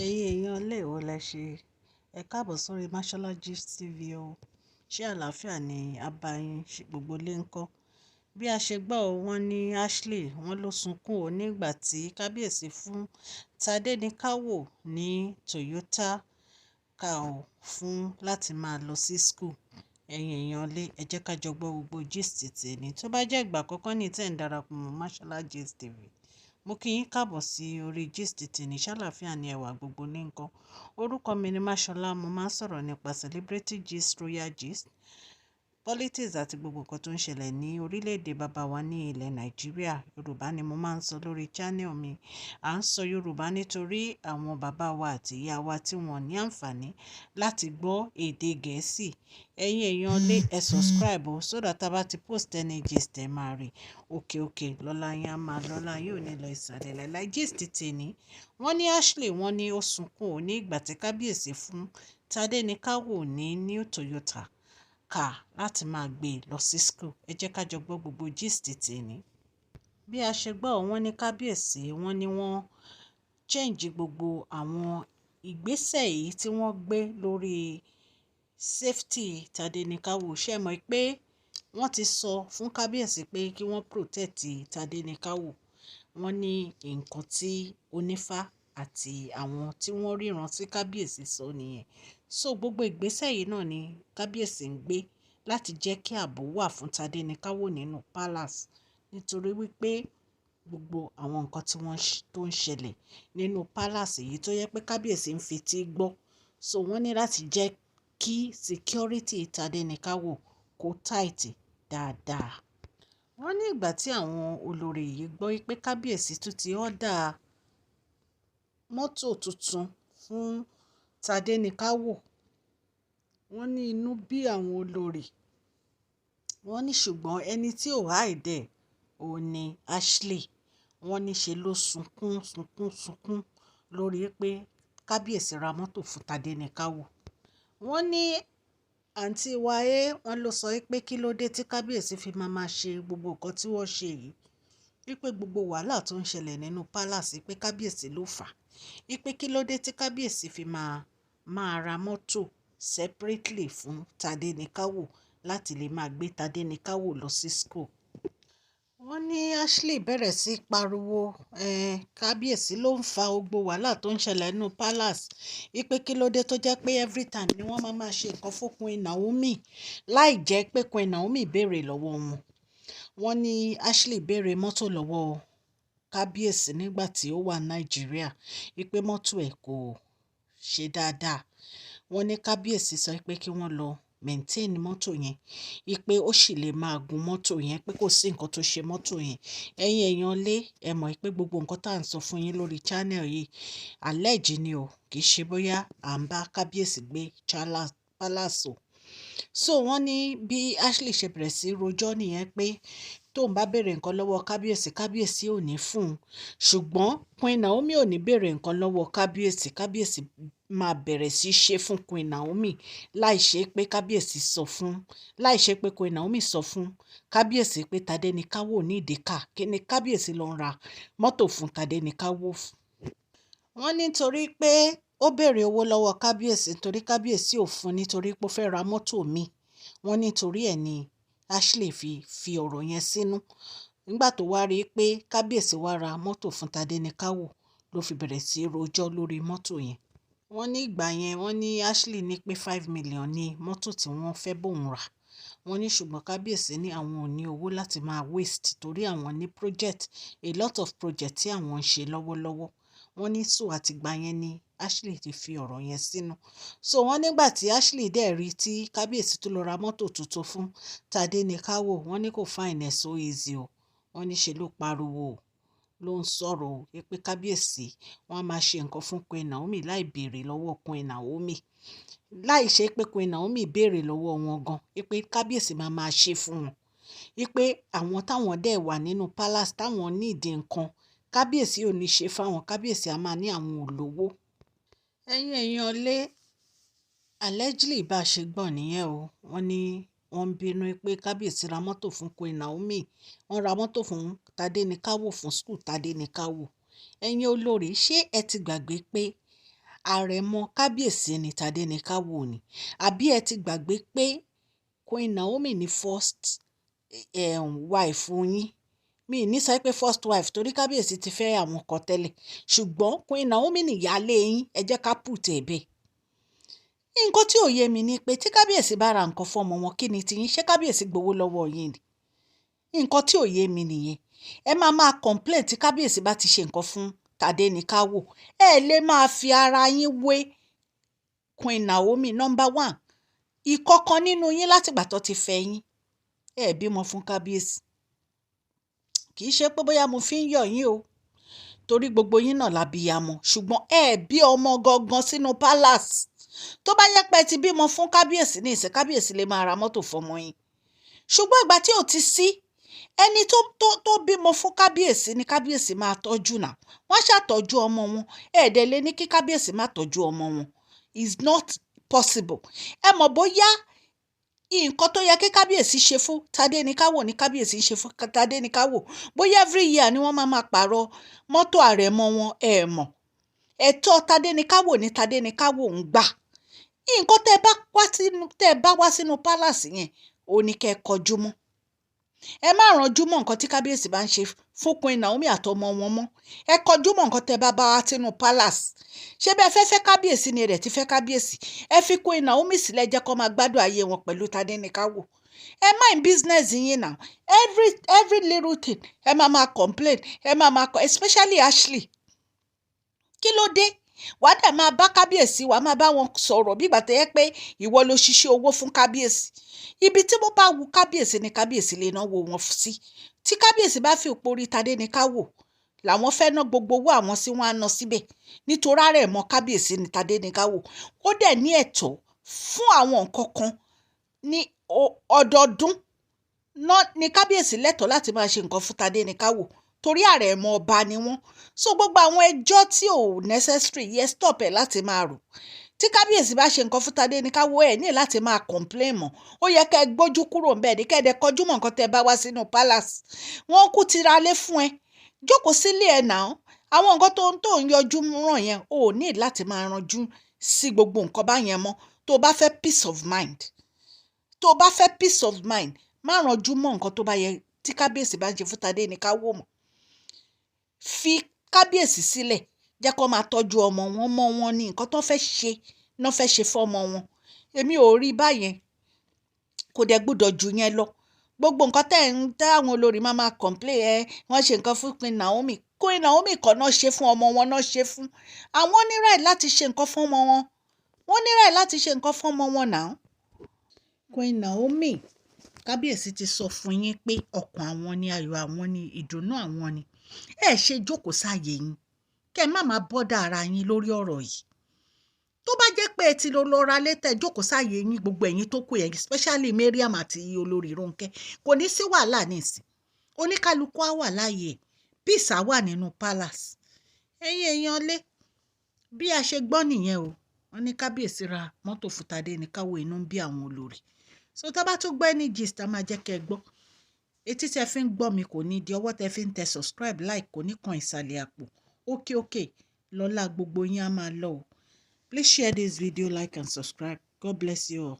Ẹ̀yin èèyàn ilé ìwò lẹ ṣe. Ẹ káàbọ̀ sórí Mashola Gist TV o. Ṣé àlàáfíà ni a bá yín ṣe gbogbo lè ń kọ́? Bí a ṣe gbọ́, wọ́n ní Ashley wọ́n ló sunkún o nígbà tí kábíyèsí fún Tadenikawo ní Toyota car fún láti máa lọ sí school. Ẹ̀yin èèyàn lé, ẹ jẹ́ ká jọ gbọ́ gbogbo gist tèmi. Tó bá jẹ́ ìgbà àkọ́kọ́ ní tí ẹ̀ ń darapọ̀ mọ́ Mashola Gist TV, mo kí yín káàbọ̀ sí orí gist tèmi. Ṣé àlàáfíà ni ẹwà gbogbo ní ń kọ́. Orúkọ mi ni Mashola. Mo máa ń sọ̀rọ̀ nípa celebrity gist, royal gist, politics àti gbogbo nǹkan tó ń ṣẹlẹ̀ ní orílẹ̀-èdè bàbá wa ní ilẹ̀ Nàìjíríà. Yorùbá ni mo máa ń sọ lórí channel mi. À ń sọ Yorùbá nítorí àwọn bàbá wa àti ìyá wa tí wọ́n ní àǹfààní láti gbọ́ èdè Gẹ̀ẹ́sì. Ẹ̀yin èèyàn lé, ẹ subscribe o, so that a bá ti post any gist ẹ máa rí. Òkè òkè lọ́la yín á máa lọ́la yóò ní lọ ìsàlẹ̀ láíláí. Gist tèmi. Wọ́n ní Ashley wọ́n ní ó sunkún o ní ìgbà tí kábíyèsí fún Tadenikawo ní new Toyota car láti máa gbé lọ sí school. Ẹ jẹ́ ká jọ gbọ́ gbogbo gist tèmi. Bí a ṣe gbọ́, wọ́n ní kábíyèsí wọ́n ní wọ́n change gbogbo àwọn ìgbésẹ̀ yìí tí wọ́n gbé lórí safety Tadenikawo. Ṣé ẹ mọ̀ pé wọ́n ti sọ fún kábíyèsí pé kí wọ́n protect Tadenikawo? Wọ́n ní nǹkan tí onífá àti àwọn tí wọ́n ríran sí kábíyèsí sọ nìyẹn. So gbogbo ìgbésẹ̀ yìí náà ni kábíyèsí ń gbé láti jẹ́ kí ààbò wà fún Tadenikawo nínú palace. Nítorí wípé gbogbo àwọn nǹkan tí wọ́n tó ń ṣẹlẹ̀ nínú palace yìí tó yẹ pé kábíyèsí ń fetí gbọ́. So wọ́n ní láti jẹ́ kí security Tadenikawo kó tight dáadáa. Wọ́n ní ìgbà tí àwọn olórí yìí gbọ́ wípé kábíyèsí tún ti order mọ́tò tuntun fún Tadenikawo, wọ́n ní inú bí àwọn olórí. Wọ́n ní ṣùgbọ́n ẹni tí ò hide ẹ̀, òun ni Ashley. Wọ́n ní ṣe ló sunkún, sunkún, sunkún lórí pé kábíyèsí ra mọ́tò fún Tadenikawo. Wọ́n ní àǹtí wa é, wọ́n ló sọ pé kí ló dé tí kábíyèsí fi máa máa ṣe gbogbo nǹkan tí wọ́n ṣe yìí. Wípé gbogbo wàhálà tó ń ṣẹlẹ̀ nínú palace pé kábíyèsí ló fà á. Wípé kí ló dé tí kábíyèsí fi máa máa ra mọ́tò separately fún Tadenikawo láti lè máa gbé Tadenikawo lọ sí school. Wọ́n ní Ashley bẹ̀rẹ̀ sí í pariwo, kábíyèsí ló ń fa gbogbo wàhálà tó ń ṣẹlẹ̀ nínú palace. Wípé kí ló dé tó jẹ́ pé every time ni wọ́n máa máa ṣe nǹkan fún Queen Naomi láì jẹ́ pé Queen Naomi béèrè lọ́wọ́ wọn. Wọ́n ní Ashley béèrè mọ́tò lọ́wọ́ kábíyèsí nígbà tí ó wà Nàìjíríà. Wípé mọ́tò ẹ̀ kò ṣe dáadáa. Wọ́n ní kábíyèsí sọ pé kí wọ́n lọ maintain mọ́tò yẹn. Wípé ó sì lè máa gun mọ́tò yẹn pé kò sí nǹkan tó ṣe mọ́tò yẹn. Ẹ̀yin èèyàn lé, ẹ mọ̀ pé gbogbo nǹkan tí à ń sọ fún yín lórí channel yìí allege ni o. Kì í ṣe bóyá à ń bá kábíyèsí gbé palace o. So wọ́n ní bí Ashley ṣe bẹ̀rẹ̀ sí rojọ́ nìyẹn pé tó ń bá béèrè nǹkan lọ́wọ́ kábíyèsí, kábíyèsí ò ní fún un. Ṣùgbọ́n Queen Naomi ò ní béèrè nǹkan lọ́wọ́ kábíyèsí, kábíyèsí máa bẹ̀rẹ̀ sí í ṣe fún Queen Naomi láì ṣe pé kábíyèsí sọ fún, láì ṣe pé Queen Naomi sọ fún kábíyèsí pé Tadenikawo ní ìdí ká. Kí ni kábíyèsí lọ ń ra mọ́tò fún Tadenikawo fún? Wọ́n ní nítorí pé ó béèrè owó lọ́wọ́ kábíyèsí nítorí kábíyèsí ò fún un nítorí pé ó fẹ́ ra mọ́tò mi. Wọ́n ní torí ẹ ní Ashley fi ọ̀rọ̀ yẹn sínú. Nígbà tó wá rí pé kábíyèsí wá ra mọ́tò fún Tadenikawo ló fi bẹ̀rẹ̀ sí í rojọ́ lórí mọ́tò yẹn. Wọ́n ní ìgbà yẹn wọ́n ní Ashley ní pé 5 million ní mọ́tò tí wọ́n fẹ́ bóun rà. Wọ́n ní ṣùgbọ́n kábíyèsí ní àwọn ò ní owó láti máa waste torí àwọn ní project, a lot of project tí àwọn ń ṣe lọ́wọ́lọ́wọ́. Wọ́n ní so àti ìgbà yẹn ni Ashley ti fi ọ̀rọ̀ yẹn sínú. So wọ́n nígbà tí Ashley dẹ̀ rí tí kábíyèsí tó lọ ra mọ́tò tuntun fún Tadenikawo, wọ́n ní kò find it so easy o. Wọ́n ní ṣe ló pariwo o, ló ń sọ̀rọ̀ o wípé kábíyèsí wọ́n á máa ṣe nǹkan fún Queen Naomi láì béèrè lọ́wọ́ Queen Naomi. Láì ṣe pé Queen Naomi béèrè lọ́wọ́ wọn gan wípé kábíyèsí máa máa ṣe fún wọn. Wípé àwọn táwọn dẹ̀ wà nínú palace táwọn need nǹkan, kábíyèsí ò ní ṣe fún àwọn, kábíyèsí a máa ní àwọn ò lówó. Ẹ̀yin èèyàn lé, allegedly bá ṣe gbọ́ nìyẹn o. Wọ́n ní wọ́n ń bínú pé kábíyèsí ra mọ́tò fún Queen Naomi. Wọ́n ra mọ́tò fún Tadenikawo fún school Tadenikawo. Ẹ̀yin olórí, ṣé ẹ ti gbàgbé pé Àrẹ̀mọ kábíyèsí ni Tádéníkàwò ni? Àbí ẹ ti gbàgbé pé Queen Naomi ni first wife yín? Mi ní sọ pé first wife, torí kábíyèsí ti fẹ́ àwọn kan tẹ́lẹ̀, ṣùgbọ́n Queen Naomi nìyálé yín. Ẹ jẹ́ ká put ẹ̀ bẹ́ẹ̀. Nǹkan tí ò yé mi ni pé tí kábíyèsí bá ra nǹkan fún ọmọ wọn, kí ni tiyín? Ṣé kábíyèsí gbowó lọ́wọ́ yín ni? Nǹkan tí ò yé mi nìyẹn. Ẹ máa máa complain tí kábíyèsí bá ti ṣe nǹkan fún Tádéníkàwò. Ẹ lè máa fi ara yín wé Queen Naomi. Number one, ìkọ̀kan nínú yín, látìgbà tó ti fẹ́ yín, ẹ bímọ fún kábíyèsí. Kì í ṣe pé bóyá mo fi ń yọ̀ yín o, torí gbogbo yín náà lábíyamọ, ṣùgbọ́n ẹ bí ọmọ gangan sínú palace. Tó bá yẹ pé ẹ ti bímọ fún kábíyèsí ní ìsìn, kábíyèsí lè máa ra mọ́tò fọmọ yín. Ṣùgbọ́n ìgbà tí ò ti sí ẹni tó bímọ fún kábíyèsí ni kábíyèsí máa tọ́jú náà. Wọ́n ṣàtọ́jú ọmọ wọn. Ẹ̀ẹ́dẹ̀ lé ní kí kábíyèsí má tọ́jú ọmọ wọn, is not possible. Ẹ mọ̀ bóyá nǹkan tó yẹ kí kábíyèsí ṣe fún Tádéníkáwò ní kábíyèsí ṣe fún Tádéníkáwò. Bóyá every year ni wọ́n máa máa pààrọ̀ mọ́tò àrẹ̀mọ wọn. Ẹ mọ̀, ẹ̀tọ́ Tádéníkáwò ní Tádéníkáwò ń gbà. Nǹkan tẹ́ ẹ bá wá sínú palace yẹn ò ní kẹ́ ẹ kọjú mọ́. Ẹ má ranjú mọ́ nǹkan tí kábíyèsí bá ń ṣe fún Queen Naomi àtọmọ wọn mọ́. Ẹ kọjú mọ́ nǹkan tẹ́ bá bá wá sínú palace. Ṣé bẹ́ẹ̀ fẹ́ fẹ́ kábíyèsí ni rẹ̀ ti fẹ́ kábíyèsí, ẹ fi Queen Naomi sílẹ̀, jẹ́ kó máa gbádùn ayé wọn pẹ̀lú Tádéníkáwò. Ẹ mind business yín now. Every little thing, ẹ máa máa complain, ẹ máa máa especially Ashley. Kí ló dé? Wàá dẹ̀ máa bá kábíyèsí, wàá máa bá wọn sọ̀rọ̀ bí ìgbà tó yẹ pé ìwọ ló ṣiṣẹ́ owó fún kábíyèsí. Ibi tí mo bá wu kábíyèsí ni kábíyèsí lè náwó wọn sí. Tí kábíyèsí bá fi òpó orí Tadéníkáwò làwọn fẹ́ ná gbogbo owó àwọn sí, wọn á ná síbẹ̀, nítorí àrẹ̀mọ kábíyèsí ni Tadéníkáwò. Ó dẹ̀ ní ẹ̀tọ́ fún àwọn nǹkan kan ní ọdọọdún ní kábíyèsí lẹ́tọ̀ọ́ láti máa ṣe nǹkan fún Tadéníkáwò, torí àrẹ̀mọ ọba ni wọ́n. So gbogbo àwọn ẹjọ́ tí ò necessary yẹ, stop ẹ̀ láti máa rò. Tí kábíyèsí bá ṣe nǹkan fún Tadéníkáwò, ẹ̀ ní láti máa complain mọ́. Ó yẹ kẹ́ ẹ gbójú kúrò ńbẹ̀ ní kẹ́ ẹ dẹ̀ kọjú mọ́ nǹkan tẹ́ ẹ bá wá sínú palace. Wọ́n kú ti ra lé fún ẹ, jókòó sílé ẹ̀ náà. Àwọn nǹkan tó ń yọjú ràn yẹn, ò ní láti máa ranjú sí gbogbo nǹkan báyẹn mọ́. Tó o bá fẹ́ peace of mind, tó o bá fẹ́ peace of mind, má ranjú mọ́ nǹkan tó bá yẹ tí kábíyèsí bá ń ṣe fún Tadéníkáwò mọ́. Fi kábíyèsí sílẹ̀, jẹ́ kó máa tọ́jú ọmọ wọn mọ́ wọn ní nǹkan tó fẹ́ ṣe náà fẹ́ ṣe fọ́mọ wọn. Èmi ò rí báyẹn, kò dẹ̀ gbọ́dọ̀ jù yẹn lọ. Gbogbo nǹkan tẹ́ ń tẹ́ àwọn olórí máa máa complain, ẹ wọ́n ṣe nǹkan fún Queen Naomi. Queen Naomi kọ́ náà ṣe fún, ọmọ wọn náà ṣe fún. Àwọn ní right láti ṣe nǹkan fún ọmọ wọn. Wọ́n ní right láti ṣe nǹkan fún ọmọ wọn náà. Queen Naomi, kábíyèsí ti sọ fún yín pé ọkàn àwọn ni ayọ̀ àwọn ni ìdùnnú àwọn ni. Ẹ ṣe jókòó sáàyè yín, kẹ́ ẹ má máa bother ara yín lórí ọ̀rọ̀ yìí. Tó bá jẹ́ pé ẹ ti lọ lọ ra létẹ̀, jókòó sáàyè yín, gbogbo ẹ̀yin tó kù yẹn, especially Mariam àti olórí Rónkẹ́, kò ní sí wàhálà nísìn. Oníkálukú á wà láàyè, peace á wà nínú palace. Ẹ̀yin èèyàn lé, bí a ṣe gbọ́ nìyẹn o. Wọ́n ní kábíyèsí ra mọ́tò fún Tadéníkáwò, inú ń bí àwọn olórí. So tá bá tún gbọ́ any gist, a máa jẹ́ kẹ́ ẹ gbọ́. Etí tẹ fi ń gbọ́ mi kò ní di, ọwọ́ tẹ fi ń tẹ subscribe, like kò ní kan ìsàlẹ̀ àpò. Òkè òkè lọ́lá gbogbo yín á máa lọ o. Please share this video, like and subscribe. God bless you all.